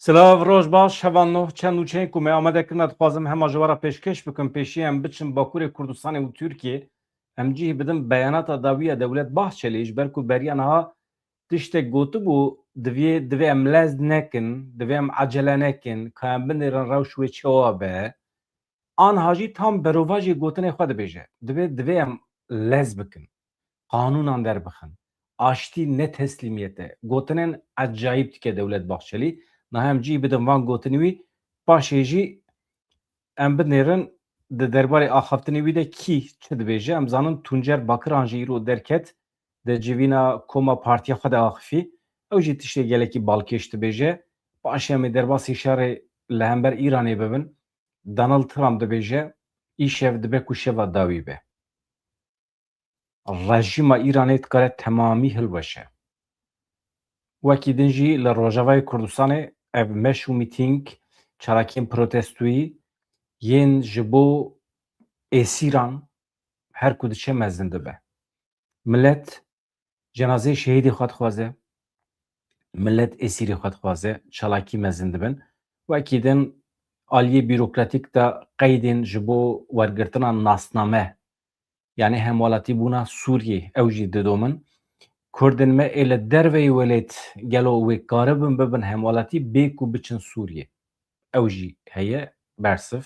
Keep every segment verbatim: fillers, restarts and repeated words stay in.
Silav, roj baş, hevalno, çend nûçeyên ku me amade kirine dixwazim hema ji we re pêşkêş bikim, pêşî em biçin Bakurê Kurdistanê û Tirkiyê. Em cih bidin beyanata dawî ya Dewlet Bahçelî, ji ber ku beriya niha tiştek gotibû, divê, divê em lez nekin, divê em ecele nekin, ka em binêrin rewş wê çawa be. Anha jî tam berovajî gotinê xwe dibêje. Divê, divê em lez bikin. Qanûnan derbixin. Aştî ne teslîmiyet e. Gotinên ecayîb dike Dewlet Bahçelî. Niha em cih bidin van gotinî wî. Paşê jî em binêrin di derbarê axaftinê wî de kî çi dibêje. Em zanin Tuncer Bakiran jî îro derket. Di civîna koma partiya xwe de axifî. Ew jî tiştê gelekî balkêş dibêje. Paşê em ê derbasî şerê li hember Îranê bibin. Donald Trump dibêje, îşev dibe ku şeva dawî be. Rejîma Îranê dikare temamî hilweşe. Wekî din jî li Rojavayê Kurdistanê ev meş û mîtîng, çalakiyên protestoyî yên ji bo êsîran her ku diçe mezin dibe. Milet cenazeyê şehîdê xwe dixwaze, milet êsîrê xwe dixwaze, çalakî mezin dibin. Wekî din aliyê bîrokratîk de qeydên ji bo wergirtina nasname, yanî hemwelatîbûna Sûriyê, ew jî didomin. Kurdên me ê li derveyî welêt gelo wê karibin bibin hemwelatî bê ku biçin Sûriyê? Ew jî heye, bersiv.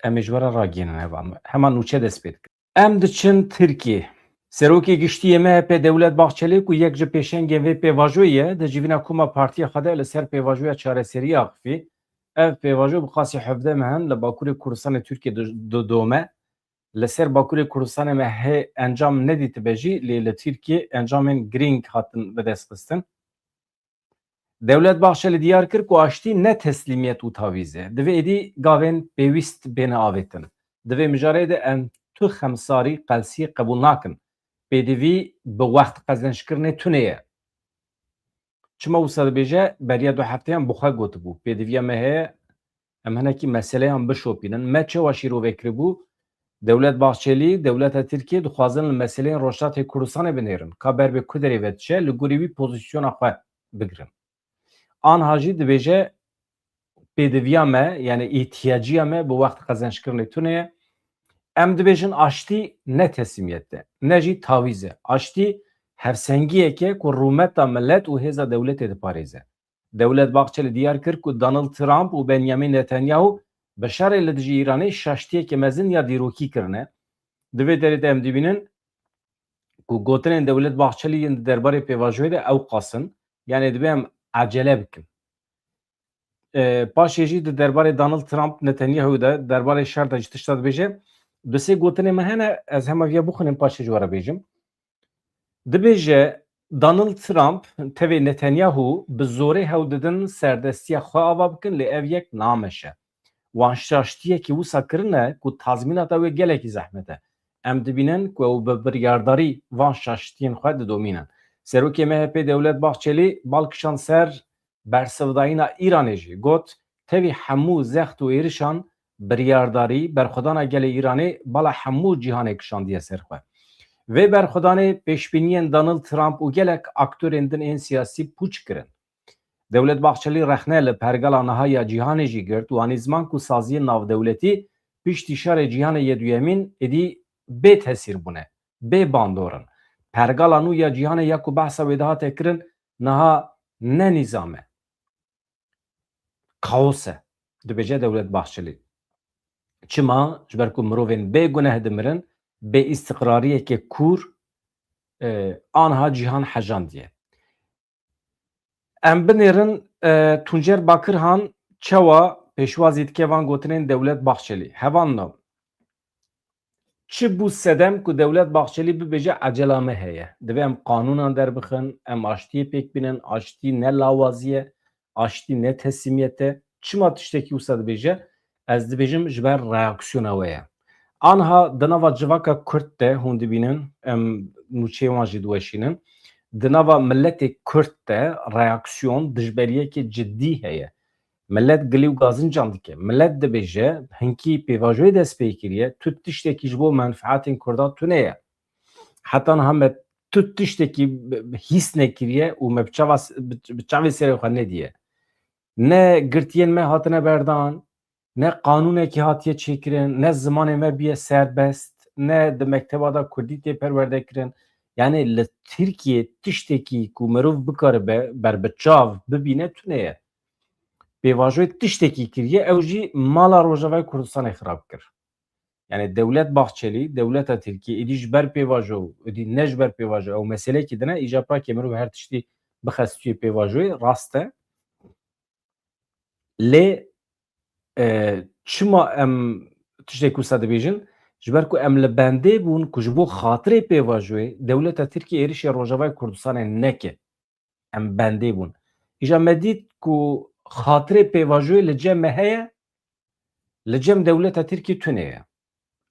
Em ê ji we re ragihînin hevalno. Hema nûçe dest pê dikin. Em diçin Tirkiyê. Serokê Giştî yê M H P Dewlet Bahçelî ku yek ji pêşengên vê pêvajoyê ye, di civîna koma partiya xwe de li ser pêvajoya çareseriyê axifî. Ev pêvajo bi qasî hevdeh meh in li Bakurê Kurdistanê Tirkiyê di, didome. Li ser Bakurê Kurdistanê me hê encam nedîtibe jî, lê li Tirkiyê encamên girîng hatin bidestxistin. Dewlet Bahçelî diyar kir ku aştî ne teslîmiyet û tavîz e. Divê êdî gavên pêwîst bêne avêtin. Di vê mijarê de em tu xemsarî, qelsiyê qebûl nakin. Pêdivî bi wext qezençkirinê tune ye. Çima wisa dibêje? Beriya du hefteyan bi xwe gotibû. Pêdiviya me heye, em hinekî meseleyan bişopînin. Me çawa şîrove kiribû? Dewlet Bahçelî, dewleta Tirkiyê dixwazin li meseleyên Rojhilatê Kurdistanê binêrin. Ka ber bi ku derê ve diçe, li gorî wî pozîsyona xwe bigirin. Anha jî dibêje, pêdiviya me, yani îhtiyaciya me bi wext qezençkirinê tune ye. Em dibêjin aştî ne teslîmiyet e, ne jî tawîz e. Aştî hevsengiyek e ku rûmeta milet û hêza dewletê diparêze. Dewlet Bahçelî diyar kir ku Donald Trump û Benjamin Netanyahu bi şerê li dijî Îranê şaştiyeke mezin ya dîrokî kirine. Di vê derê de em dibînin ku gotinên Dewlet Bahçelî yên di derbarê pêvajoyê de ew qas in. Yanê divê em ecele bikin. E, paşê jî di derbarê Donald Trump, Netanyahu de, derbarê şer de jî tişta dibêje. Du sê gotinê me hene, ez hema viya bixwînim, paşê ji we re bêjim. Dibêje, Donald Trump, tevê Netanyahu bi zorê hewl didin serdestiya xwe ava bikin, lê ev yek nameşe. Wan şaştiyekî wisa kirine ku tazmînata wê gelekî zehmet e. Em dibînin ku ew bi biryardarî van şaştiyên xwe didomînin. Serokê M H P Dewlet Bahçelî bal kişand ser bersivdayîna Îranê jî. Got, tevî hemû zext û êrişan biryardarî, berxwedana gelê Îranê bala hemû cîhanê kişandiye ser xwe. Vê berxwedanê pêşbîniyên Donald Trump û gelek aktorên din ên siyasî pûç kirin. Dewlet Bahçelî rexne li pergala niha ya cîhanê jî girt û anî ziman ku saziyên navdewletî piştî şerê cîhanê yê duyemîn êdî bê tesîr bûne, bê bandor in. Pergala nû ya cîhanê ya ku behsa wê dihate kirin niha ne nîzam e. Kaos e, dibêje Dewlet Bahçelî. Çima? Ji ber ku mirovên bê guneh dimirin, bê îstiqrariyeke kûr, e, anha cîhan hejandiye. Em binêrin, e, Tuncer Bakirhan çawa pêşwazî dike van gotinên Dewlet Bahçelî. Hevalno, çi bû sedem ku Dewlet Bahçelî bibêje ecela me heye? Divê em qanûnan derbixin, em aştiyê pêk bînin, aştî ne lawazî ye, aştî ne teslîmiyet e. Çima tiştekî wisa dibêje? Ez dibêjim ji ber reaksiyona we ye. Anha di nava civaka Kurd de hûn dibînin, em nûçeyê wan jî diweşînin. Di nava miletê Kurd de reaksiyon, dijberiyeke cidî heye. Milet gilî û gazincan dike. Milet dibêje, hinkî pêvajoyê dest pê kiriye, tu tiştekî ji bo menfeetên Kurdan tune ye. Heta niha me tu tiştekî hîs nekiriye û me bi çava, bi, bi çavê serê xwe nediye. Ne girtiyên me hatine berdan, ne qanûnekî hatiye çêkirin, ne zimanê me bûye serbest, ne di mekteba de kurdî tê perwerde kirin. Yanî li Tirkiyê tiştekî ku mirov bikaribe ber bi çav bibîne tune ye. Pêvajoyê tiştekî kiriye, ew jî mala Rojavayê Kurdistanê xirab kir. Yanî Dewlet Bahçelî, dewleta Tirkiyê êdî ji ber pêvajo, êdî ne ji ber pêvajo, ew meseleyekî din e, îja pira ke mirov her tiştî bixe stûyê pêvajoyê, rast e. Lê, e, çima em tiştê ku wisa dibêjin? Ji ber ku em li bendê bûn ku ji bo xatirê pêvajoyê dewleta Tirkiyê êrişê Rojavayê Kurdistanê neke. Em bendê bûn. Îja me dît ku xatirê pêvajoyê li cem me heye, li cem dewleta Tirkiyê tune ye.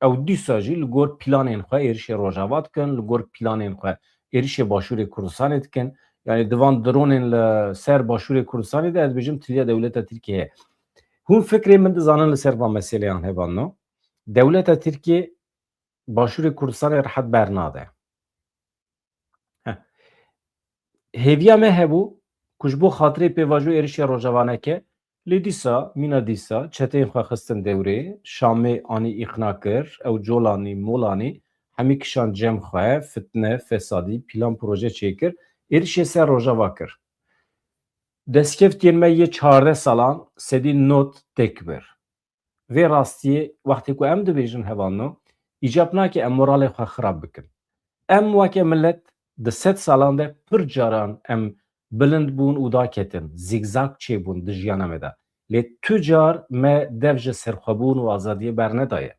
Ew dîsa jî li gor planên xwe êrişê Rojava dikin, li gor planên xwe êrişê Başûrê Kurdistanê dikin. Yanî di van dronên li ser Başûrê Kurdistanê de, ez dibêjim tiliya dewleta Tirkiyê heye. Hûn fikrê min dizanin li ser van meseleyan hevalno? Dewleta Tirkiyê Başûrê Kurdistanê rehet bernade. Heh. Hêviya me hebû ku ji bo xatirê pêvajoyê êrişê Rojava neke, lê dîsa, mîna dîsa, çeteyên xwe xistin dewrê, Şamê anî îqna kir, ew colanî, molanî, hemî kişand cem xwe, fitne, fesadî, plan proje çêkir, êrişê ser Rojava kir. Destkeftiyên me yê çardeh salan sedî nod têk bir. Vê rastiyê wextê ku em dibêjin hevalno, îcab nake em moralê xwe xirab bikin. Em weke milet di sed salan de pir caran em bilind bûn û daketin, zîgzag çêbûn di jiyana me de. Lê tu car me dev ji serxwebûn û azadiyê bernedaye.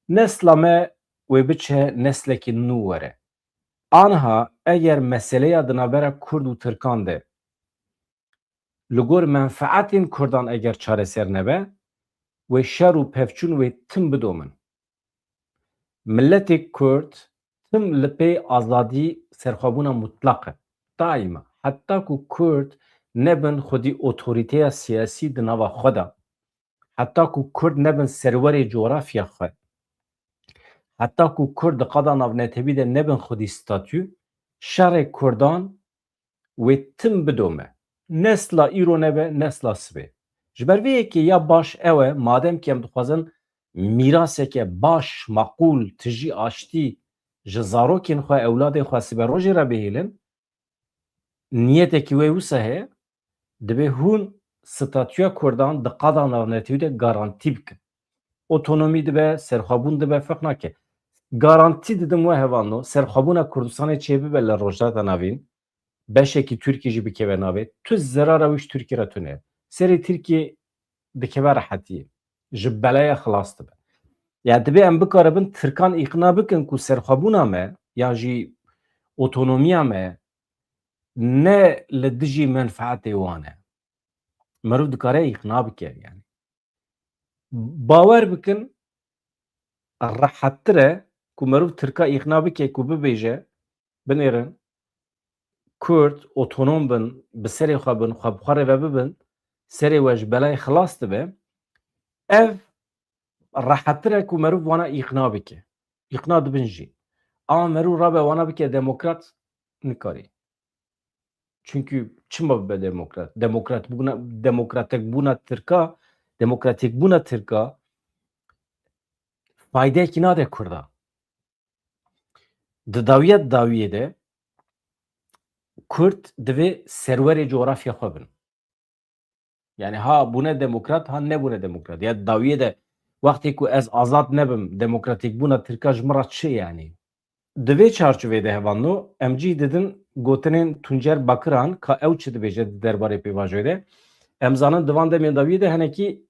Nesla me wê biçe neslekî nû were. Aniha eger meseleya di navbera Kurd û Tirkan de li gor menfeetên Kurdan eger çareser nebe, wê şer û pevçûn wê tim bidomin. Miletê Kurd tim li pê azadî, serxwebûna mutlaq e. Daîma, heta ku Kurd nebin xwedî otorîteya siyasî di nava xwe de, heta ku Kurd nebin serwerê coğrafya xwe, heta ku Kurd di qada navnetewî de nebin xwedî statû, şerê Kurdan wê tim bidome. Nesla îro nebe, nesla sibê. Ji ber vê yekê ya baş ew e, madem ki em dixwazin mîraseke baş, maqûl, tijî aştî ji zarokên xwe, ewladên xwe siberojê re bihêlin, niyetekî wê wisa heye, divê hûn statûya Kurdan di qada navnetewî de garantî bikin. Otonomî dibe, serxwebûn dibe, ferq nake. Garantî didim we hevalno, serxwebûna Kurdistanê çêbibe li Rojhilata Navîn, beşekî Tirkî jî bikeve navê, tu zerara wî ji Tirkî re tune. Serê Tirkî dikeve rehetiyê. Ji belaya xilas dibe. Ya divê em bikaribin Tirkan îqna bikin ku serxwebûna me, yan jî otonomiya me ne li dijî menfeetê wan e. Mirov dikare îqna bike yani. Bawer bikin, rehettir e ku mirov Tirka îqna bike ku bibêje, binêrin, Kurd otonom bin, bi serê xwe bin, xwe bi xwe rêve bibin, serê we ji belayê xilas dibe. Ev rehettir e ku meriv wana îqna bike. Îqna dibin jî. Ama meriv rabe wana bike demokrat, nikarî. Çünkü çima bibe demokrat? Demokrat bûna, demokratik bûna Tirka, demokratik bûna Tirka faydeyekî nade Kurda. Di dawiya dawiyê de Kurd divê serwerê coğrafya xwe bin. Yani ha bûne demokrat, ha nebûne demokrat. Ya dawiyê de wextê ku ez azad nebim, demokratik bûna Tirka ji min re çi yani? Di vê çarçovê de hevalno, em cî didin gotinên Tuncer Bakiran, ka ew çi dibêje di derbarê pêvajoyê de. Em zanin di van demên dawiyê de henekî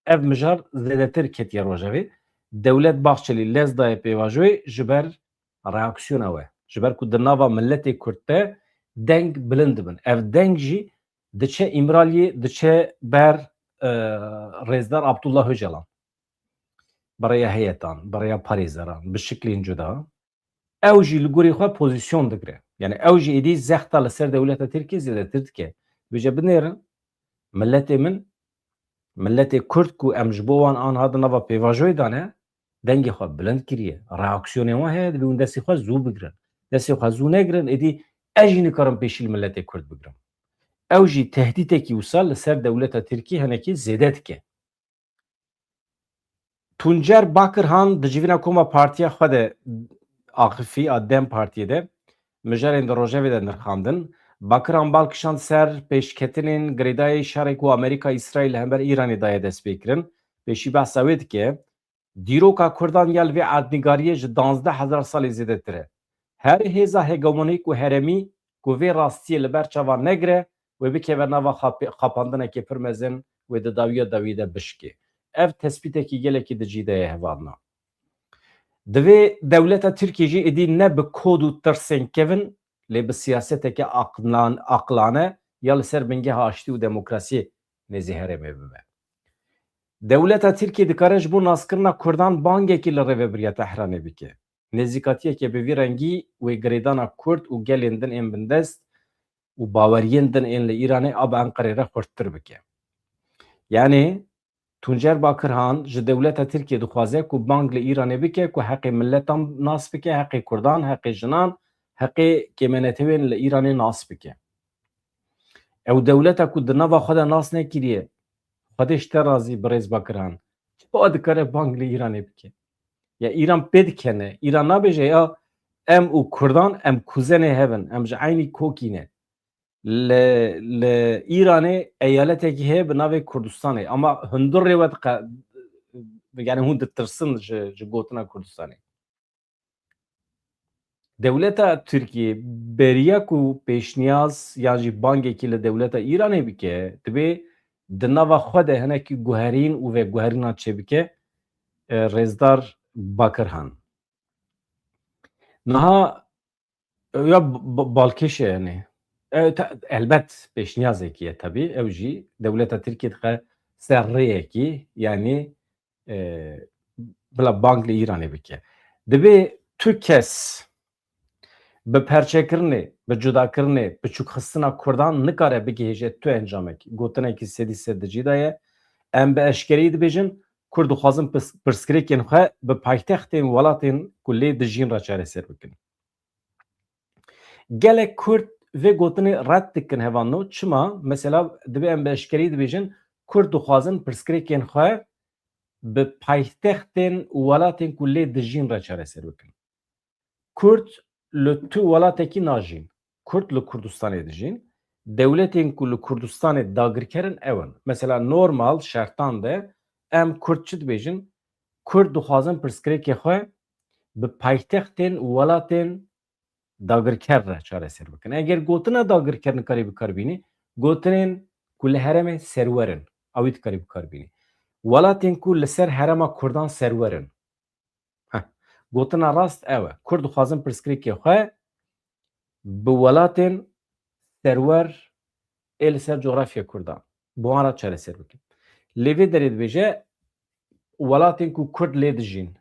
ev mijar zêdetir ketiye rojevê. Dewlet Bahçelî lez daye pêvajoyê ji ber reaksiyona we. Ji ber ku di nava miletê Kurd de deng bilind dibin. Ev deng jî diçe Îmraliyê, diçe ber, e, Rêzdar Abdullah Öcalan. Bi rêya heyetan, bi rêya parêzeran, bi şiklên cuda. Ew jî li gorî xwe pozîsyon digire. Yani ew jî êdî zexta li ser dewleta Tirkiyê zêdetir dike. Bêje binêrin, miletê min, miletê Kurd ku em ji bo wan anha di nava pêvajoyê de ne, dengê xwe bilind kiriye. Reaksiyonê wan heye, divê hûn destê xwe zû bigirin. Destê xwe zû negirin, êdî ez jî nikarim pêşî li miletê Kurd bigirim. ew jî tehdîtekî wisa li ser dewleta Tirkî hinekî zêde dike. Tuncer Bakirhan di civîna koma partiya xwe de axifî a DEM Partiyê de mijarên di rojevê de nirxandin. Bakirhan bal kişand ser pêşketinên girêdayî şerê ku Amerîka Îsraîl li hember Îranê daye destpêkirin. Pêşî behsa wê dike, dîroka Kurdan ya li vê erdnîgariyê ji danzdeh hezar salê zêdetir e. Her hêza hegemonîk û heremî ku vê rastiyê li ber çavan negire, wê bikeve nava xapê-, xapandinekê pir mezin, wê di dawiya dawî de bişkê. Ev tespîtekî gelekî di cî de ye hevalna. Divê dewleta Tirkiyê jî êdî ne bi kod û tirsên kevin, lê bi siyaseteke aqlan-, aqlane ya li ser bingeha aştî û demokrasiyê nêzî herêmê bibe. Dewleta Tirkiyê dikare ji bo naskirina Kurdan bangekî li rêvebiriya Tehranê bike. Nêzîkatiyeke bi vî rengî wê girêdana Kurd û gelên din ên bindest û baweriyên din ên li Îranê a bi Enqerê re xurttir bike. Yanî Tuncer Bakirhan ji dewleta Tirkiyê dixwaze ku bang li Îranê bike ku heqê miletan nas bike, heqê Kurdan, heqê jinan, heqê kêmenetewên li Îranê nas bike. Ew dewleta ku di nava xwe de nas nekiriye, Xwedê ji te razî birêz Bakirhan, çawa dikare bang li Îranê bike? Ya Îran pê dikene, Îran nabêje ya em û Kurdan em kuzenê hev in, em ji eynî kokî ne. Li, li Îranê eyaletekî heye bi navê Kurdistanê, ama hundirê we diqe-, yani hûn ditirsin ji, ji gotina Kurdistanê. Dewleta Tirkiyê beriya ku pêşniyaz yan jî bangekî li dewleta Îranê bike, divê di nava xwe de hinekî guherîn û veguherîna çêbike, e, rêzdar Bakirhan. Niha, e, ya b-, b-, balkêş e, yani. E, te-, elbet pêşniyazekî ye tabii. Ew jî dewleta Tirkiyê dixe ser rêyekî, yani, e, bila bang li Îranê bike. Divê tu kes bi perçekirinê, bi cudakirinê, biçûkxistina Kurdan nikare bigihêje tu encamek. Gotinekî sedî sed di cî de ye. Em bi eşkereyî dibêjin, Kurd dixwazin pis-, pirsgirêkên xwe bi paytextên welatên ku lê dijîn re çareser bikin. Gelek Kurd vê gotinê red dikin hevalno. Çima? Mesela, divê em bi eşkereyî dibêjin, Kurd dixwazin pirsgirêkên xwe bi paytextên û welatên ku lê dijîn re çareser bikin. Kurd li tu welatekî najîn. Kurd li Kurdistanê dijîn. Dewletên ku li Kurdistanê dagirker in ew in. Mesela normal şertan de em Kurd çi dibêjin? Kurd dixwazin pirsgirêkê xwe bi paytextên û welatên dagirker re çareser bikin. Eger gotina dagirker nikarî bi kar bînî, gotinên ku li herêmê serwer in, ewî dikarî bi kar bînî. Welatên ku li ser herêma Kurdan serwer in. Heh. Gotina rast ew e. Kurd dixwazin pirsgirêkê xwe bi welatên serwer ê li ser cografya Kurdan, bi wan re çareser bikin. Lê vê derê dibêje, welatên ku Kurd lê dijîn.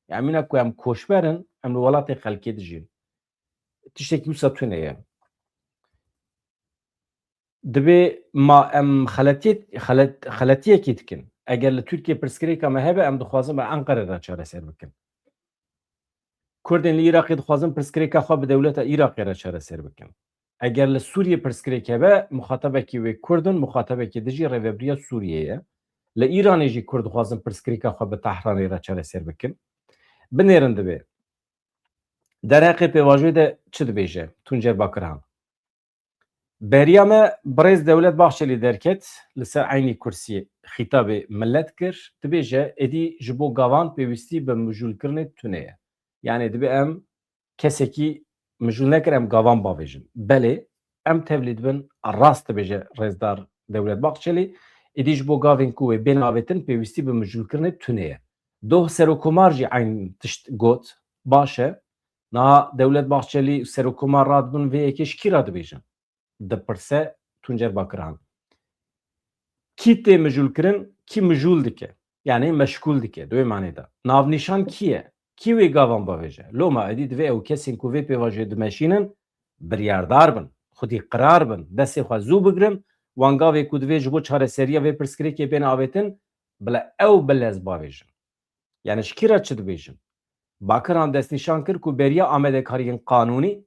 Ya mîna ku em koçber in, em li welatê xelkê dijîn. Tiştekî wisa tune ye. Dibê ma em xeletiyê-, xelet-, xeletiyekê dikin. Eger li Tirkiye pirsgirêka me hebe, em dixwazin bi Enqere re çareser bikin. Kurdên li Iraqê dixwazin pirsgirêka xwe bi dewleta Iraqê re çareser bikin. Eger li Sûriyê pirsgirêk hebe, muxatabekî wê Kurd in, muxatabekî din jî rêvebiriya Sûriyê ye. Li Îranê jî Kurd dixwazin pirsgirêka xwe bi Tehranê re çareser bikin. Binêrin dibê. Derheqê pêvajoyê de çi dibêje Tuncer Bakirhan? Beriya me birêz Dewlet Bahçelî derket, li ser eynî kursiyê xîtabê milet kir, dibêje, êdî ji bo gavan pêwîstî bi mijûlkirinê tune ye. Yanî dibê em kesekî mijûl nekir, em gavan bavêjin. Belê, em tevlî dibin, rast dibêje rêzdar Dewlet Bahçelî, êdî ji bo gavên ku wê bên avêtin pêwîstî bi mijûlkirinê tune ye. Doh Serokomar jî eyn tişt got, baş e. Niha Dewlet Bahçelî û Serokomar radibin vê yekê ji kî re dibêjin? Dipirse Tuncer Bakirhan. Kî tê mijûlkirin, kî mijûl dike? Yanî meşgûl dike, di wê manê de. Navnîşan kî ye? Kî wê gavan bavêje? Loma êdî divê ew kesên ku vê pêvajoyê dimeşînin, biryardar bin, xwedî qirar bin, destê xwe zû bigirin, wan gavê ku divê ji bo çareseriya vê pirsgirêkê bên avêtin, bila ew bi lez bavêjin. Yani ji kî re çi dibêjin? Bakirhan destnîşan kir ku beriya amadekariyên qanûnî,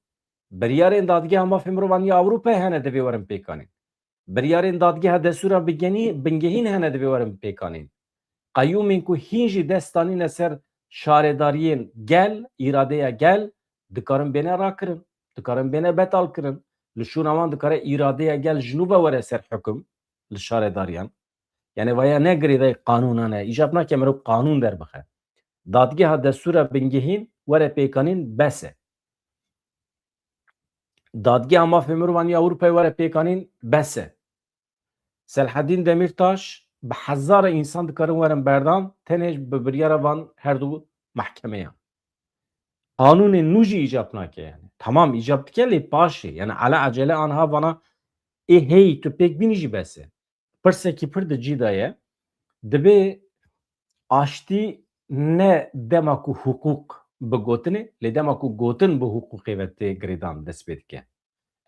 biryarên Dadgeha Mafê Mirovan ya Ewropayê hene divê werin pêkanîn. Biryarên dadgeha destûra bingenî-, bingehîn hene divê werin pêkanîn. Qeyûmên ku hîn jî dest danîne ser şaredariyên gel, îradeya gel, dikarin bêne rakirin, dikarin bêne betal kirin. Li şûna wan dikare îradeya gel ji nû ve were ser hukum li şaredariyan. Yani vaya ne girêdayî qanûnan e. Îcab nake mirov qanûn derbixe. Dadgeha destûra bingehîn were pêkanîn bes e. Dadgeha mafê mirovan ya Ewropayê were pêkanîn bes e. Selhedîn Demîrtaş bi hezara însan dikarin werin berdan, tenê bi biryara van her du mehkemeyan. Qanûnên nû jî îcab nake yani. Tamam îcab dike lê paşê. Yani ala acele anha vana ê heyî tu pêk bînî jî bes e. Pirsekî pir di cî de ye. Divê aştî ne dema ku hiqûq bi gotinê, lê dema ku gotin bi hiqûqê ve tê girêdan dest pê dike.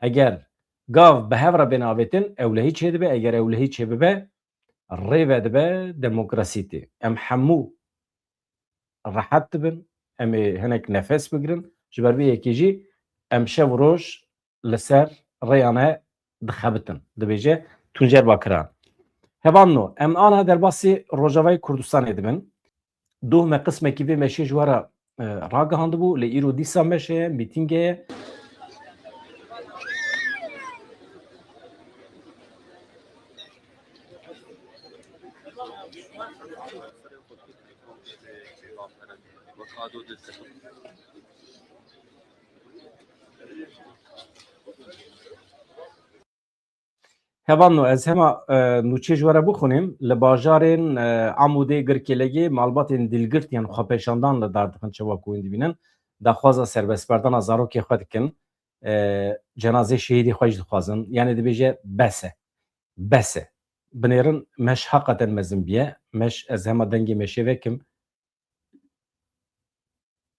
Eger gav bi hev re bên avêtin, ewlehî çêdibe, eger ewlehî çêbibe, rê vedibe demokrasî tê. Em hemû rehet dibin, em ê hinek nefes bigirin. Ji ber vê yekê jî em şev û roj li ser rêya me dixebitin, dibêje Tuncer Bakiran. Hevalno, em aniha derbasî Rojavayê Kurdistanê dibin. Doh me qismekî vê meşê ji we re, e, ragihandibû, lê îro dîsa meşe ye, mîtînge ye. Hevalno, ez hema, e, nûçê ji we re bixwînim. Li bajarên, e, Amûdê, Girkêlegê malbatên dîlgirt yên xwepêşandan li dar dixin, çawa ku hûn dibînin. Daxwaza serbestberdana zarokê xwe dikin. E, cenazê şehîdê xwe jî dixwazin. Yani dibêje bes e. Bes e. Binêrin meş heqaten mezin bûye. Meş, ez hema dengê meşê vekim.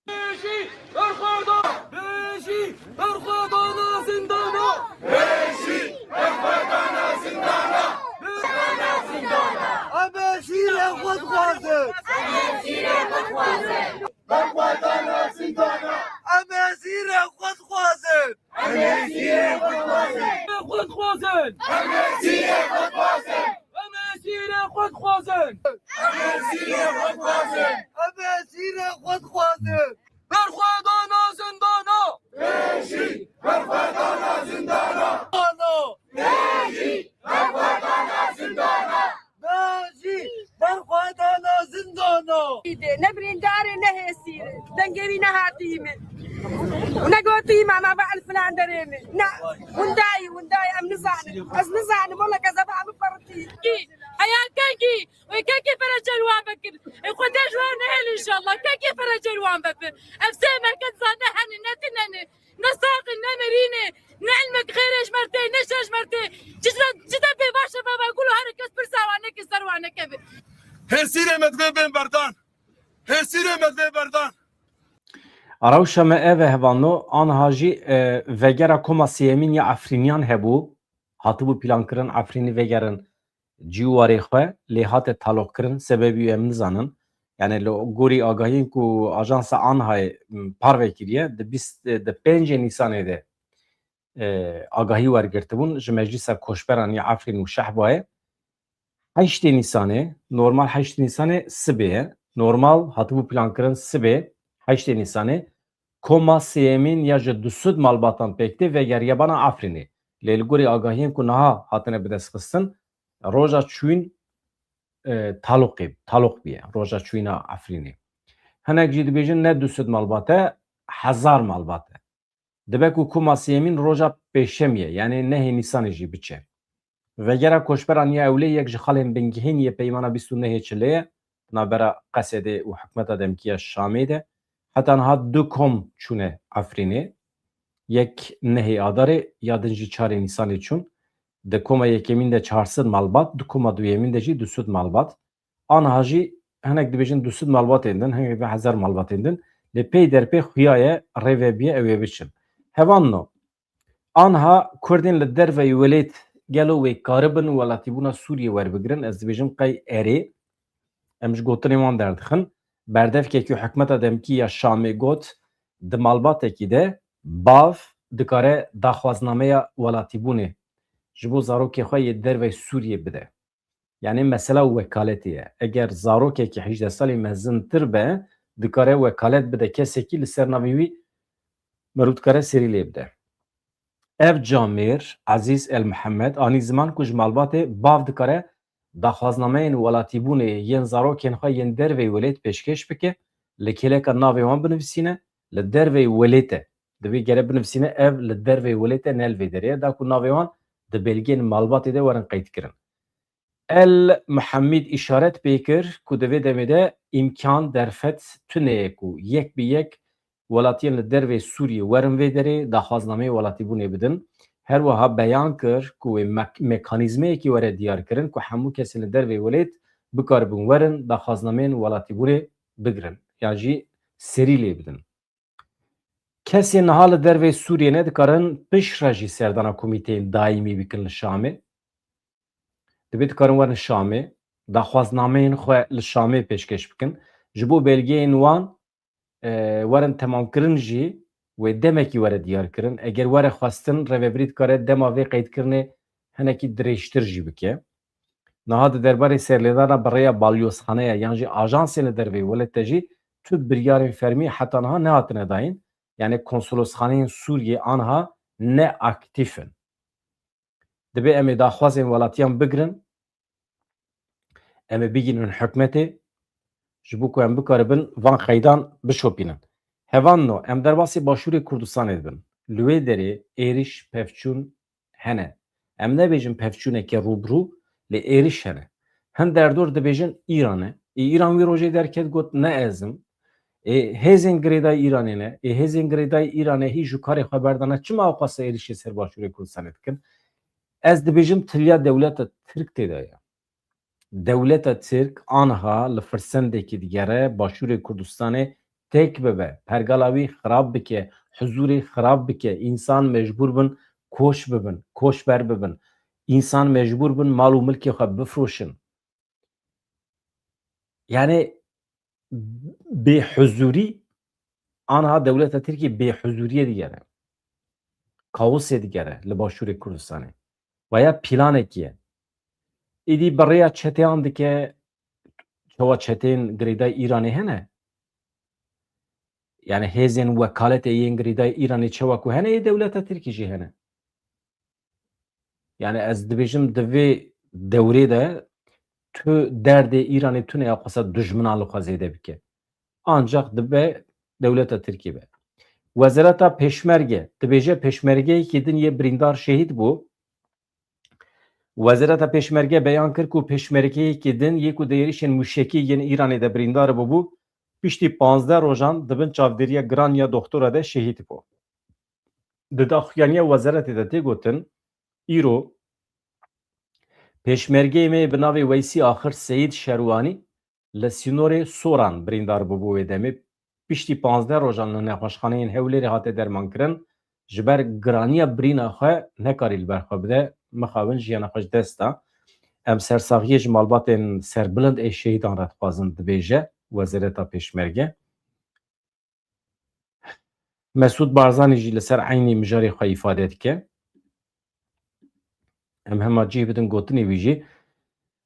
Bêjî, berxwedana, bêjî, berxwedana zindana. Bêjî, berxwedana zindana. Berxwedana zindana. Em ê şîrê xwe dixwazin. Em ê şîrê xwe dixwazin. Berxwedana zindana. Em ê şîrê xwe dixwazin. Em ê şîrê xwe dixwazin. Xwe dixwazin. Em ê şîrê xwe dixwazin. Em ê şîrê xwe dixwazin. Em ê şîrê xwe dixwazin. Em ê şîrê xwe dixwazin. Berxwedana zindana. Bêjî, berxwedana zindana. Zindana. Bêjî, berxwedana zindana. Bêjî, berxwedana zindana. Ne birîndarê, ne hêsîrê. Dengê wî nehatî min. Û negotî me, me be el filan derê min. Ne, windayî, windayî, em nizanin. Ez nizanim, wele kezeba min peritî. Heya kengî, wê kengî ferece li wan vekir. Ê Xwedê ji wan nehêl înşallah. Kengî ferece li wan vebir. Ev sê merkez zane hene, ne tinene. Ne saxin, ne merîne, ne ilmek xêrê ji me tê, ne şer ji me tê. Çi de, çi de bêbaş e baba Gulo, her kes pirsa wan neke, ser wan nekeve. Hêsîrê me divê bên berdan. Hêsîrê me divê berdan. A rewşa me ev e hevalno, anha jî, e, vegera koma sêyemîn ya Efrîniyan hebû. Hatibû plankirin Efrînî vegerin cî û warê xwe, lê hate taloqkirin, sebebî em nizanin. Yani li gorî agahiyên ku ajansa Anhayê, m, parve kiriye, di bîst, di pêncê Nîsanê de, e, agahî wergirtibûn ji Meclîsa Koçberan ya Efrîn û Şehbayê. Heştê Nîsanê, normal heştê Nîsanê sibê ye. Normal hatibû plankirin sibê heştê Nîsanê. Koma sêyemîn ya ji du sed malbatan pêk tê vegeriye bana Efrînê. Lê li gorî agahiyên ku niha hatine bidestxistin, roja çûyîn, e, taloqê, taloq bûye, roja çûyîna Efrînê. Hinek jî dibêjin ne du sed malbat e, hezar malbat e. Dibe ku koma sêyemîn roja pêşemî ye, yanî nehê Nîsanê jî biçe. Vegera koçberan ya ewlê yek ji xalên bingehîn yê peymana bîst û nehê çilê ye, di navbera Qesedê û hikûmeta demkî ya Şamê de. Heta niha du kom çûne Efrînê. Yek nehê Adarê, ya din jî çarê Nîsanê çûn. Di koma yekemîn de çar sed malbat, di koma duyemîn de jî du sed malbat. Aniha jî hinek dibêjin du sed malbatên din, hinek dibêjin hezar malbatên din. Lê pey derpê xuya ye, rê vebiye ew ê biçin. Hevalno, aniha Kurdên li derveyî welêt gelo wê karibin welatîbûna Sûriyê werbigirin? Ez dibêjim qey erê. Em ji gotinên wan derdixin. Berdevkekî hikûmeta demkî ya Şamê got, di malbatekî de bav dikare daxwaznameya welatîbûnê ji bo zarokê xwe yê dervey Sûriyê bide. Yanî mesela wekaletê ye. Eger zarokekî hejdeh salî mezintir be, dikare wekalet bide kesekî li ser navê wî, mirov dikare serî lê bide. Ev camêr, Ezîz El Mihemed, anî ziman ku ji malbatê bav dikare daxwaznameyên welatîbûnê yên zarokên xwe yên dervey welêt pêşkêş bike, li kêleka navê wan binivîsîne, li dervey welêt e. Divê gere binivîsîne ev li dervey welêt e, ne li vê derê ye, da ku navê wan di belgeyên malbatê de werin qeydkirin. El Muhammed îşaret pê kir ku di vê demê de îmkan derfet tune ye ku yek bi yek welatiyên li dervê Sûriyê werin vê derê daxwaznameyê welatîbûnê bidin. Her wiha beyan kir ku wê mek-, mekanîzmeyekî were diyarkirin ku hemû kesên li dervê welêt bikaribin werin daxwaznameyên welatîbûnê bigirin yan jî serî lê bidin. Kesên niha li dervê Sûriyê ne dikarin piştre jî serdana komîteyên daîmî bikin li Şamê. Divê dikarin werin Şamê, daxwaznameyên xwe li Şamê pêşkêş bikin. Ji bo belgeyên wan, e, werin temamkirin jî wê demekî were diyarkirin. Eger were xwestin, rêvebirî dikare dema vê qeydkirinê hinekî dirêjtir jî bike. Niha di derbarê serlêdana bi rêya balyozxaneya yan jî ajansên li dervê welêt de jî tu biryarên fermî heta niha nehatine dayîn. Yanî konsolosxaneyên Sûriyê aniha neaktîf in. Divê em ê daxwazên welatiyan bigirin, em ê bigihînin hikûmetê, ji bo ku em bikaribin van qeydan bişopînin. Hevalno, em derbasî Başûrê Kurdistanê dibin. Li wê derê êrîş, pevçûn hene. Em nebêjin pevçûneke rûbirû, lê êrîş hene. Hin derdor dibêjin Îran e. Ê Îran wî rojê derket got ne ez im. Ê hêzên girêdayî Îranê ne. Ê hêzên girêdayî Îranê hî ji karê xwe berdane. Çima ew qasa êrîşê ser Başûrê Kurdistanê dikin? Ez dibêjim tiliya dewleta Tirk tê de ye. Dewleta Tirk aniha li firsendekî digere Başûrê Kurdistanê têk bibe, pergala wî xirab bike, huzûrê xirab bike, însan mecbûr bin koç bibin, koçber bibin. Însan mecbûr bin mal û milkê xwe bifroşin. Yanî bêhuzûrî, aniha dewleta Tirkiyê bêhuzûriyê digere. Kaosê digere li Başûrê Kurdistanê. Veya planekî ye. Îdî bi rêya çeteyan dike, çawa çeteyên girêdayî Îranê hene? Yanî hêzên wekaletê yên girêdayî Îranê çawa ku hene, yê dewleta Tirkî jî hene. Yanî ez dibêjim di vê dewrê de tu derdê Îranê tune ya xwesa dijminan li xwe zêde bike. Ancaq dibe dewleta Tirkî be. Wezareta Pêşmerge dibêje pêşmergeyekî din yê birîndar şehîd bû. Wezareta Pêşmerge beyan kir ku pêşmergeyekî din yê ku di êrişên mûşekî yên Îranê de birîndar bûbû, piştî panzdeh rojan di bin çavdêriya giran ya doxtora de şehîd bû. Di daxuyaniya wezaretê de tê gotin, îro pêşmergeyê me bi navê Weysî Axir Seyîd Şerwanî li sînorê Soran birîndar bûbû wê demê. Piştî panzdeh rojan li nexweşxaneyên Hewlêrê hate dermankirin, ji ber giraniya birîna xwe nekarî li ber xwe bide. Mixabin jiyana xwe ji dest da. Em sersaxiyê ji malbatên serbilind ê şehîdan re dixwazin, dibêje Wezareta Pêşmerge. Mesûd Barzanî jî li ser eynî mijarê xwe îfade dike. Em hema cih bidin gotinê wî jî.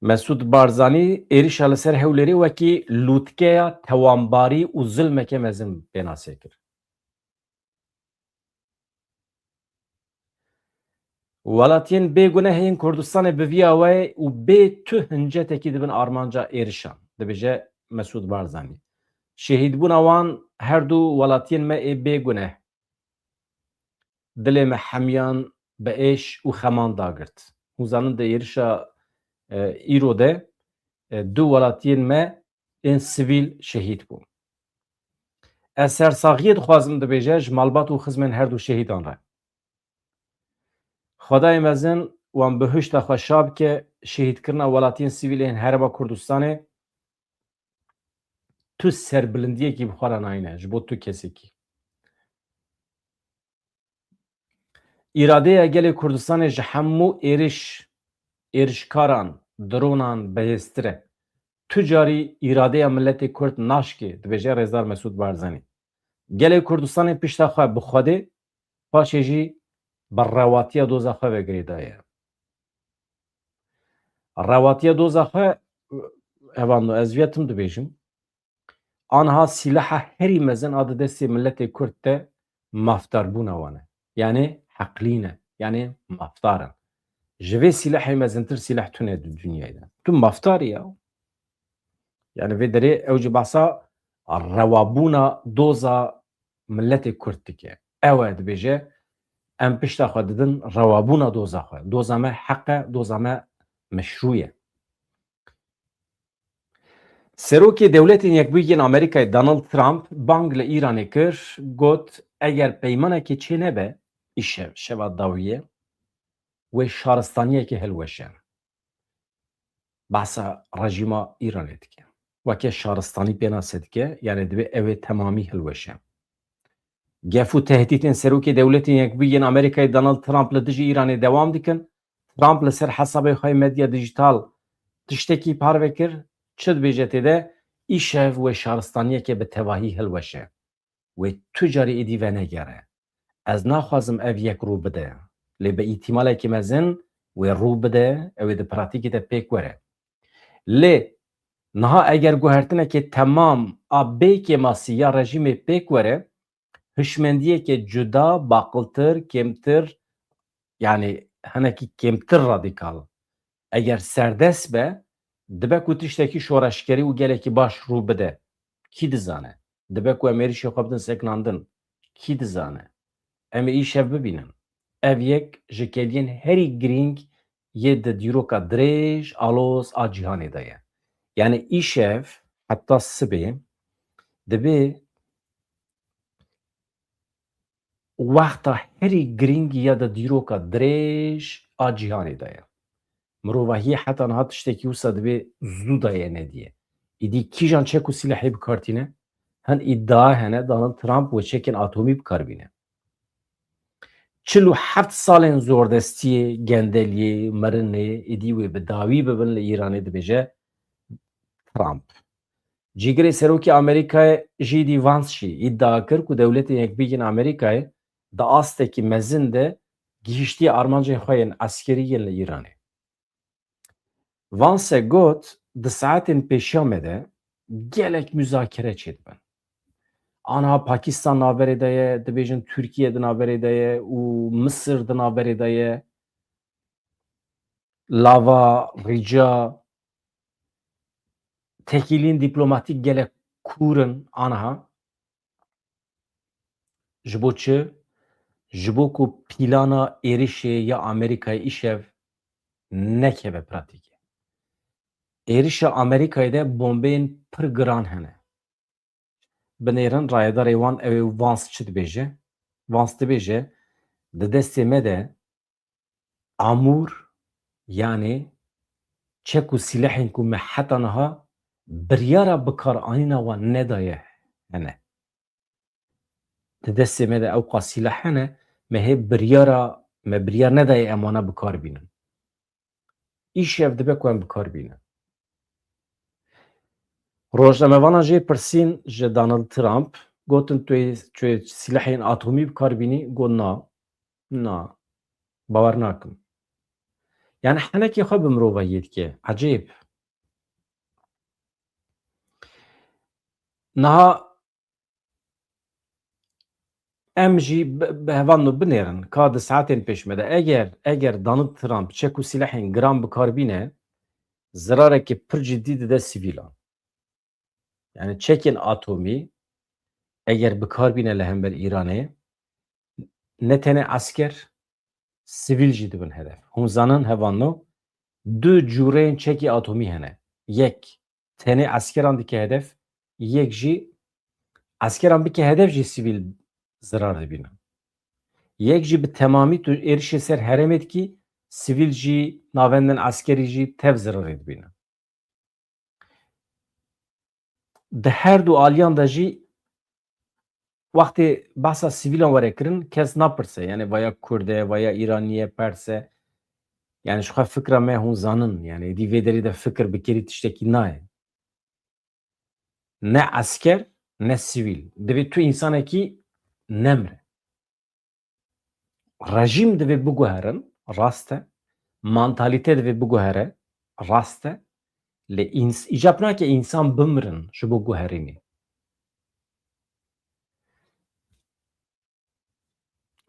Mesûd Barzanî êrişa li ser Hewlêrê wekî lûtkeya tewanbarî û zilmeke mezin pênasê kir. Welatiyên bêguneh yên Kurdistanê bi vî awayê û bê tu hincetekî dibin armanca êrişan, dibêje Mesûd Barzanî. Şehîdbûna wan her du welatiyên me ê bêguneh dilê me hemiyan bi êş û xeman dagirt. Hûn zanin di êrişa, e, îro de, e, du welatiyên me ên sivîl şehîd bûn. Ez sersaxiyê dixwazim, dibêje, ji malbat û xizmên her du şehîdan re. Xwedayê mezin wan bihişta xwe şa bike, şehîdkirina welatiyên sivîl ên Herêma Kurdistanê tu serbilindiyekî bi xwe re nayîne ji bo tu kesekî. Îradeya gelê Kurdistanê ji hemû êriş, êrişkaran, dronan bihêztir e. Tu carî îradeya miletê Kurd naşkê, dibêje Rêzdar Mesûd Barzanî. Gelê Kurdistanê pişta xwe bi Xwedê, paşê jî bi rewatiya doza xwe ve girêdaye. Rewatiya doza xwe, hevando ez viya tim dibêjim. Anha sîlaha herî mezin a di destê miletê Kurd de mafdarbûna wan e. Yanî heqlî ne. Yanî mafdar in. Ji vê sîlehê mezintir sîleh tune di dinyayê de. Tu mafdarî ya. Yanî vê derê ew jî behsa rewabûna doza miletê Kurd dike. Ew e dibêje, em pişta xwe didin rewabûna doza xwe. Doza me heq e, doza me meşrû ye. Serokê Dewletên Yekbûyî yên Amerîkayê Donald Trump bang li Îranê kir, got, eger peymanekê çênebe, îşev, şeva dawiyê, wê şaristaniyekê hilweşe. Behsa rejîma Îranê dike. Weke şaristanî pênase dike, yanî divê ew ê temamî hilweşe. Gef û tehdîtên Serokê Dewletên Yekbûyî yên Amerîkayê Donald Trump li dijî Îranê dewam dikin. Trump li ser hesabê xwe yê medya dîjîtal tiştekî parve kir, çi dibêje tê de, îşev wê şaristaniyeke bi tevahî hilweşe. Wê tu carî êdî venegere. Ez naxwazim ev yek rû bide. Lê bi îhtimalekî mezin wê rû bide, ew ê di pratîkê de pêk were. Lê niha eger guhertinekê temam a bêkêmasî ya rejîmê pêk were, hişmendiyeke cuda, baqiltir, kêmtir, yanî hinekî kêmtir radîkal, eger serdest be, dibe ku tiştekî şoreşgerî û gelekî baş rû bide. Kî dizane? Dibe ku em êrişê xwe bidin sekinandin. Kî dizane? Em ê îşev bibînin. Ev yek ji keliyên herî girîng yê di dîroka dirêj, aloz a cîhanê de ye. Yanî îşev heta sibê dibê wexta herî girîng ya di dîroka dirêj a cîhanê de ye. Mirovahiyê heta niha tiştekî wisa divê zû daye nediye. Îdî kîjan çek û sîlehê bi kar tîne? Hin îdia hene Donald Trump wê çekên atomî bi kar bîne. Çil û heft salên zordestiyê, gendeliyê, mirinê, îdî wê bi dawî bibin li Îranê, dibêje Trump. Cîgirê Serokê Amerîkayê J D Vance jî îdia kir ku Dewletên Yekbûyî yên Amerîkayê di astekî mezin de gihiştiye armancên xwe yên eskerî yên li Îranê. Vance got, di saetên pêşiya me de gelek muzakere çêdibin. Anha Pakistan navberê de ye, dibêjin Tirkiye di navberê de ye û Misir di navberê de ye. Lava, rîca, tekîlîn dîplomatîk gelek kûr in anha. Ji bo çi? Ji bo ku plana êrişê ya Amerîkayê îşev nekeve pratîkê. Êrişa Amerîkayê de bombeyên pir giran hene. Binêrin rayedarê wan ew ê Vance çi dibêje? Vance dibêje, di destê me de amûr, yanê çek û sîlehên ku me heta niha biryara bikaranîna wan nedaye hene. Di destê me de ewqas sîleh hene, me hê biryara, me biryar nedaye em wana bikar bînin. Îşev dibe ku em bikar bînin. Rojnamevanan jê pirsîn ji Donald Trump, gotin, tu yê, tu yê sîlehên atomî bikar bînî? Got, na, na, bawer nakim. Yani henekê xwe bi mirovahiyê dike. Ecêb. Niha em jî bi, bi hevalno binêrin, ka di saetên pêş me de, eger, eger Donald Trump çek û sîlehên giran bikar bîne, zirarekî pir cidî dide sivîlan. Yani çekên atomî eger bikar bîne li hember Îranê, ne tenê esker, sivîl jî dibin hedef. Hûn zanin hevalno, du cûreyên çekî atomî hene. Yek tenê eskeran dike hedef, yek jî eskeran bike hedef jî sivîl zirar dibîne. Yek jî bi temamî tu êrişê ser herêmê dikî, sivîl jî, navendên eskerî jî tev zirarê dibîne. Di her du aliyan de jî wextê behsa sivîlan were kirin, kes napirse, yani vaya Kurd e, vaya Îranî ye, Pers e. Yani ji xwe fikra me hûn zanin, yani êdî vê derê de fikir bikirî tiştekî nayê. Ne esker, ne sivîl. Divê tu însanekî nemre. Rejîm divê biguherin, rast e. Mantalîte divê biguhere. rast e. Lê îns-, îcab nake însan bimirin ji bo guherînê.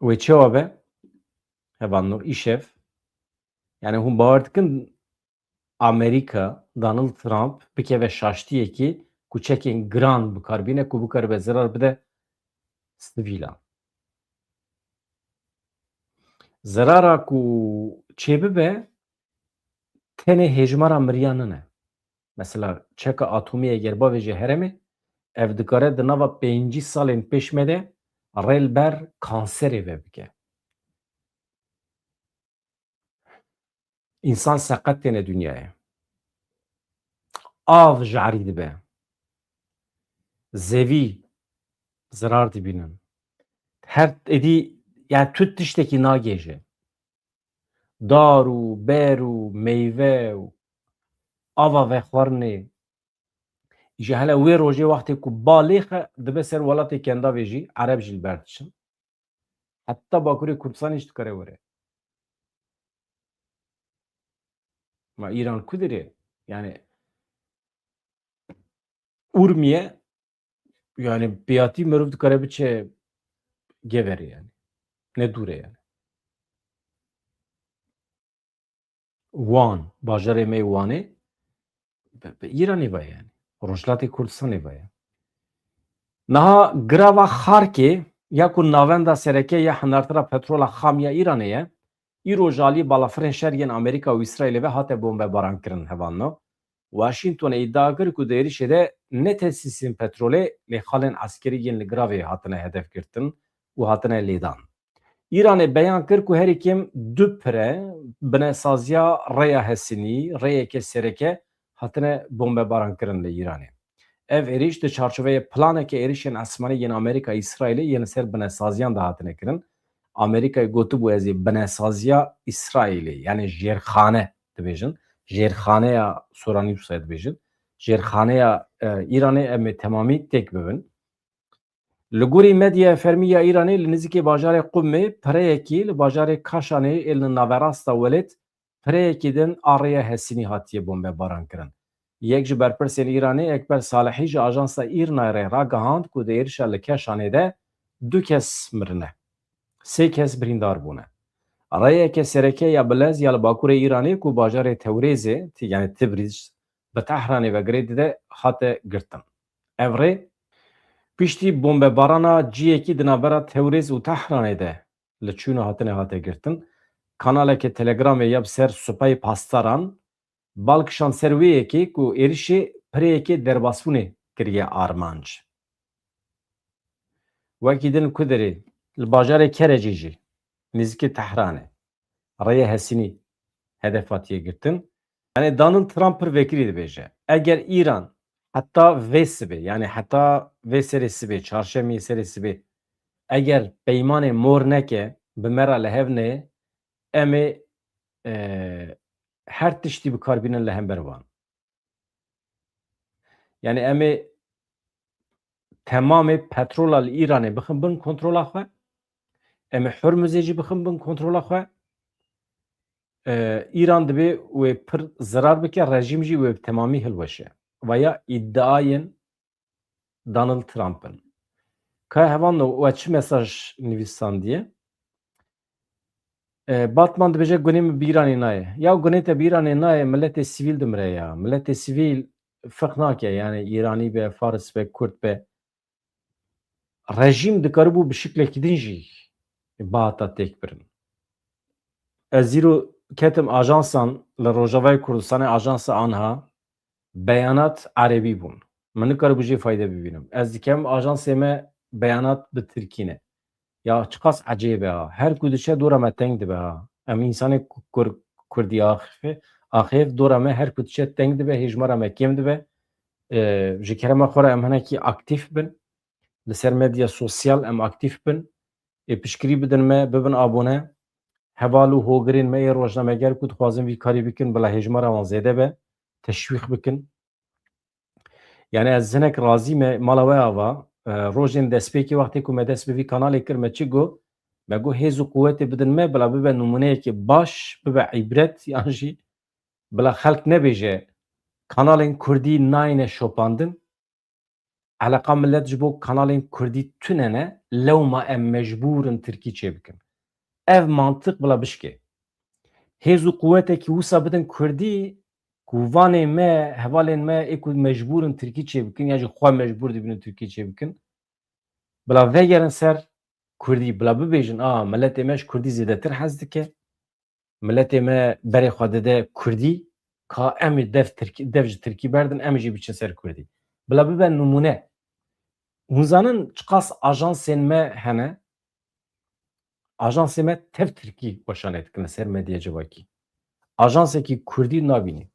Wê çawa be? Hevalno, îşev, yani hûn bawer dikin Amerîka, Donald Trump bikeve şaştiyekê ku çekên giran bi kar bîne ku bikaribe zirar bide sivîlan. Zirara ku çêbibe tenê hêjmara miriyan nine. Mesela çeka atomî eger bavêje herêmê, ev dikare di nava pêncî salên pêş me de rê li ber kanserê vebike. Însan seqet têne dinyayê. Av ji erî dibe. Zevî zirar dibînin. Her êdî, yani tu tiştekî nagêje. Dar û ber û meyve û ava vexwarinê. Ji hele wê rojê wextê ku ba lêxe dibe ser welatê Kendavê jî, Ereb jî li ber diçin. Heta Bakurê Kurdistanê jî dikare were. Ma Îran ku dirê? Yani Urmiye, yani piyatî mirov dikare biçe Geverê yani. Ne dûr e yani. Wan, bajarê me yê Wanê bi, bi Îranê ve yani. Rojhilatê Kurdistanê ve yani. Niha girava Xarkê ya ku navenda sereke ya hinartira petrola xam ya Îranê ye, îro ji aliyê balafirên şer yên Amerîka û Îsraîlê ve hate bombebaran kirin hevalno. Washingtonê îdia kir ku di êrişê de ne tesîsên petrolê lê xalên eskerî yên li giravê hatine hedef girtin û hatine lêdan. Îranê beyan kir ku herî kêm du pire binesaziya rêya Hesinî, rêyeke sereke hatine bombebaran kirin li Îranê. Ev êrîş di çarçoveyê planeke êrişên esmanî yên Amerîka Îsraîlê yên li ser binesaziyan de hatine kirin. Amerîkayê gotibû, ez ê binesaziya Îsraîlê, yani jêrxane dibêjin, jêrxaneya Soranî wisa dibêjin, jêrxaneya, e, Îranê em ê temamî têk bibin. Li gorî medyaya fermî ya Îranê, li nizîkê bajarê Qumê pireyekî li bajarê Kaşanê ê li naverasta welêt pireyekî din a rêya Hesinî hatiye bombebaran kirin. Yek ji berpirsên Îranê, Ekber Salihî, ji ajansa Îrnayê re ragihand ku di êrişa li Keşanê de du kes mirine, sê kes birîndar bûne. Rêyeke sereke ya bilez ya li bakurê Îranê ku bajarê Tewrêzê, ti-, yani Tibrîz, bi Tehranê ve girê dide, hate girtin. Ev rê piştî bombebarana ciyekî di navbera Tewrêz û Tehranê de li çûna hatine hate girtin. Kanaleke Telegramê ya bi ser Supayê Pasdaran bal kişand ser wê yekê ku êrişê pireyekê derbasbûnê kiriye armanc. Wekî din ku derê li bajarê Kerecê jî, nêzîkî Tehranê, rêya Hesinî hedef hatiye girtin. Yani Donald Trump pir vekirî dibêje, eger Îran heta vê sibê, yani heta vê serê sibê, çarşemê serê sibê, eger peymanê mor neke, bi me re li hev neyê, em ê, e, her tiştî bi kar bînin li hember wan. Yani em ê temamê petrola li Îranê bixin bin kontrola xwe. Em ê Hurmuzê jî bixin bin kontrola xwe. Ee, Îran dibê wê pir zirar bike, rejîm jî wê bi temamî hilweşe. Vaya îdiayên Donald Trump in. Ka hevalno, we çi mesaj nivîsandiye? E, Batman dibêje, gunê min bi Îranê nayê. Ya gunê te bi Îranê nayê, miletê sivîl dimire ya. Miletê sivîl ferq nake, yani Îranî be, Faris be, Kurd be. Rejîm dikaribû bi şiklekî din jî bihata têkbirin. Ez îro ketim ajansan li Rojavayê Kurdistanê, ajansa anha beyanat erebî bûn. Min nikaribû jê fayde bibînim. Ez dikem ajansê me beyanat bi tirkî ne. Ya çiqas ecêb e ha. Her ku diçe dora me teng dibe ha. Em însanê ku-, kur-, kurdî axifê, axêf dora me her ku diçe teng dibe, hêjmara me kêm dibe. Ee, ji kerema xwe re em hinekî aktîf bin. Li ser medya sosyal em aktîf bin. Ê piştgirî bidin me, bibin abone. Heval û hogirên me yê rojnameger ku dixwazin vî karî bikin, bila hêjmara wan zêde be, teşwîq bikin. Yani ez hinek razî me, mala we ava, e, rojên destpêkê wextê ku me dest bi vî kanalê kir, me çi got? Me got hêz û quwetê bidin me, bila bibe nimûneyekê baş, bibe îbret, yan jî Bila xelk nebêje, kanalên kurdî nayêne şopandin. Eleqa millet ji bo kanalên kurdî tune ne, lewma em mecbûr in tirkî çêbikin. Ev mantiq bila bişkê. Hêz û quwetekî wisa bidin kurdî, ku vanê me, hevalên me ê ku mecbûr in tirkî çêbikin, ya jî xwe mecbûr dibînin tirkî çêbikin. Bila vegerin ser kurdî, bila bibêjin, a, miletê me ji kurdî zêdetir hez dike. Miletê me berê xwe dide kurdî, ka em ê dev tirkî, dev ji tirkî berdin, em ê jî biçin ser kurdî. Bila bibe nimûne. Hûn zanin çiqas ajansên me hene? Ajansê me tev tirkî weşanê dikin li ser medya civakî. Ajansekî kurdî nabînî.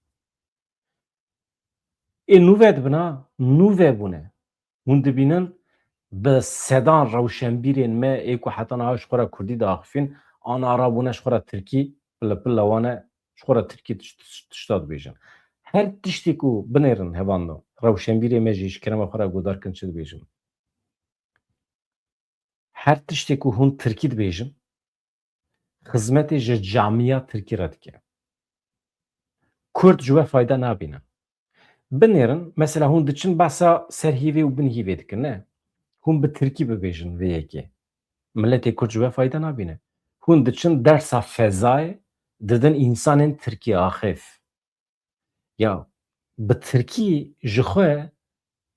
Ê nû ve dibin ha, nû ve bûne. Hûn dibînin bi sedan rewşenbîrên me ê ku heta niha ji xwe re kurdî diaxifîn, ana rabûne ji xwe re tirkî, pile pile wane ji xwe re tirkî tiş-, tiş-, tişta dibêjin. Her tiştê ku binêrin hevalno, rewşenbîrê me jî ji kerema xwe re guhdar kin çi dibêjin. Her tiştê ku hûn tirkî dibêjin, xizmetê ji camiya tirkî re dike. Kurd ji we fayda nabîne. Binêrin, mesela hûn diçin behsa ser hîvê û bin hîvê dikin, ne? Hûn bi tirkî bibêjin vê yekê. Miletê kurd ji we fayda nabîne. Hûn diçin dersa fezayê didin însanên tirkî axêf. Ya, bi tirkî ji xwe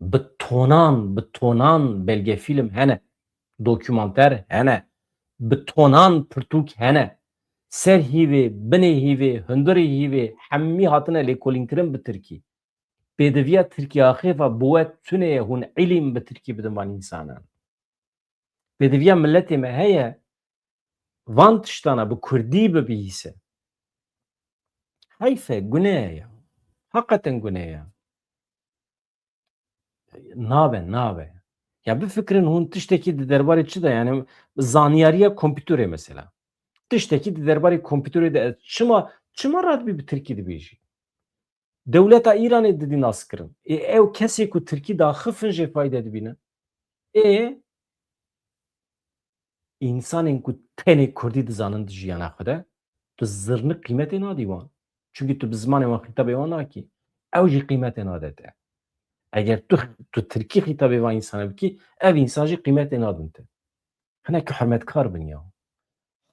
bi tonan, bi tonan belgefîlm hene, dokûmanter hene, bi tonan pirtûk hene. Ser hîvê, binê hîvê, hundirê hîvê hemî hatine lêkolînkirin bi tirkî. Pêdiviya tirkî axêfa bi we tune ye hûn îlîm bi tirkî bidin van însanan. Pêdiviya miletê me heye van tiştana bi kurdî bibihîse. Heyf e, gune ye ya. Heqeten gune ye. Nabe, nabe. Ya bifikirin hûn tiştekî di derbarê çi de, yani zanyariya kompîterê mesela. Tiştekî di derbarê kompîterê de çima, çima radibî bi tirkî dibêjî? Dewleta Îranê didî naskirin. Ê ew kesê ku tirkî daxifin jê fayde dibînin. Ê, însanên ku tenê kurdî dizanin di jiyana xwe de, tu zirnik qîmetê nadî wan. Çimkî tu bi zimanê wan xîtabê wan nakî. Ew jî qîmetê nade te. Eger tu, tu tirkî xîtabê van însana bikî, ev însan jî qîmetê nadin te. Hinekî hurmetkar bin ya.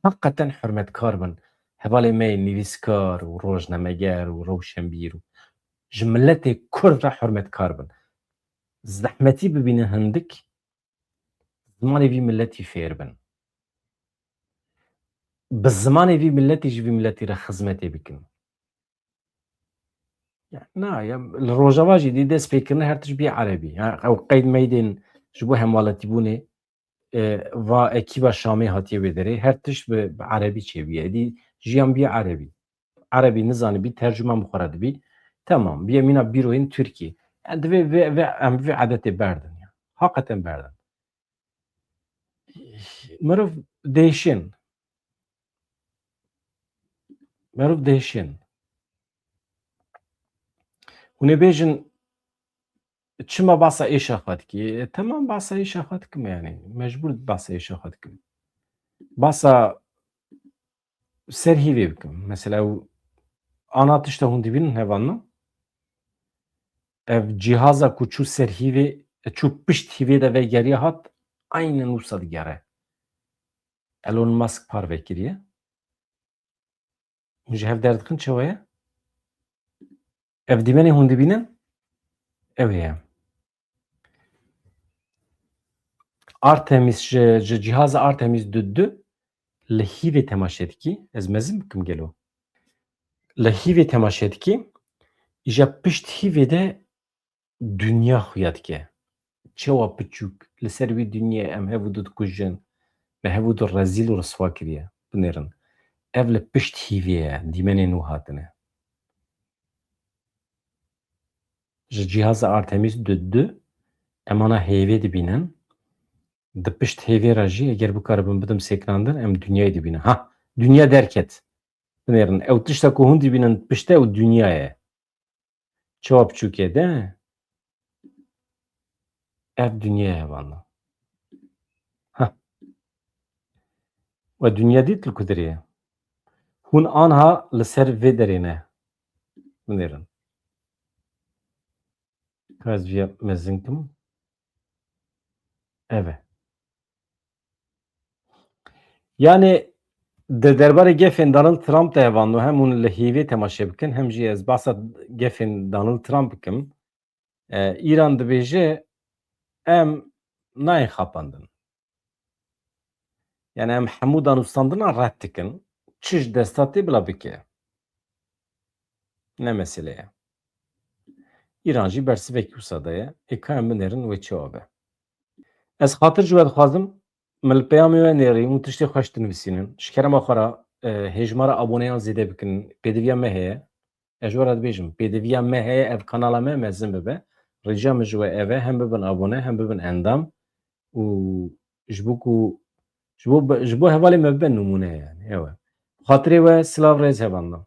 Heqeten hurmetkar bin. Hevalê me yê nivîskar û rojnameger û rewşenbîr û ji miletê kurd re hurmetkar bin. Zehmetî bibînin hindik, zimanê vî miletî fêr bin. Bi zimanê vî miletî ji vî miletî re xizmetê bikin. Ya, na, ya, li Rojava jî dî dest pê kirine her tişt bî erebî. Ya, ew qeyd meydên ji bo hemaletîbûnê, e, va ekîba Şamê hatiye wê derê, her tişt bi, bi erebî çêbûye. Êdî jiyan bî erebî. Erebî nizanibî, tercüman bi xwe re dibî. Temam, bîye mîna bîroyên Tirkî. Yani divê vê, vê, em vê edetê berdin ya. Haqeten berdin. Mirov dêşin. Mirov dêşin. Hûn ê bêjin, çima basa êşa xwe dikî? E, temam basa êşa xwe dikim yani. Mecbûr basa êşa xwe dikim. Basa ser hîvê bikim. Mesela ew ana tişta hûn dibînin hevalno. Ev cîhaza ku çû ser hîvê, çû pişt hîvê de vegeriya hat, aynen wisa digere. Elon Musk parve kiriye. Hûn ji hev derdixin çawa ye? Ev dîmenê hûn dibînin? Ew ê ye. Artemis ji, ji cîhaza Artemis du du li hîvê temaşe dikî. Ez mezin bikim gelo. Li hîvê temaşe dikî. Îja pişt hîvê de dinya xuya dike. Çawa piçûk, li ser vî dinyê em hev û du dikujin, me hev û du rezîl û riswa kiriye. Binêrin. Ev li pişt hîvê ye, dîmenên wî hatine. Ji cîhaza Artemis du du, em ana hêvê dibînin. Di pişt hêvê re jî, eger bikaribim bidim sêkinandin, em dinyayê dibînin. Ha, dinya derket. Binêrin. Ew tişta ku hûn dibînin pişte ew dinya ye. Çawa piçûk e de? Ev dinya ye valla. Ha. We dinya dît li ku derê ye? Hûn anha li ser vê derê ne. Binêrin. Ka ez viya mezin kim? Eve. Yani di derbarê gefên Donald Trump de hevando hem hûn li hêvê temaşe bikin hem jî ez behsa gefên Donald Trump bikim. E, Îran dibêje em nayên xapandin. Yani em hemû danûstandina red dikin. Çi ji desta tê bila bike. Ne mesele ye. Îran jî bersivekî wisa daye. Ê ka em binêrin wê çawa be. Ez xatir ji we dixwazim, min li peyamê we nêrî û tiştê xweş dinivîsînin. Ji kerema xwe re, e, hêjmara aboneyan zêde bikin. Pêdiviya me heye. Ez ji we re dibêjim, pêdiviya me heye ev kanala me mezin bibe. Rica min ji we ev e, hem bibin abone, hem bibin endam. Û ji bo ku, ji bo, ji bo hevalê me bibe nimûne yani. Ew e. Xatirê we silav rêz hevalno.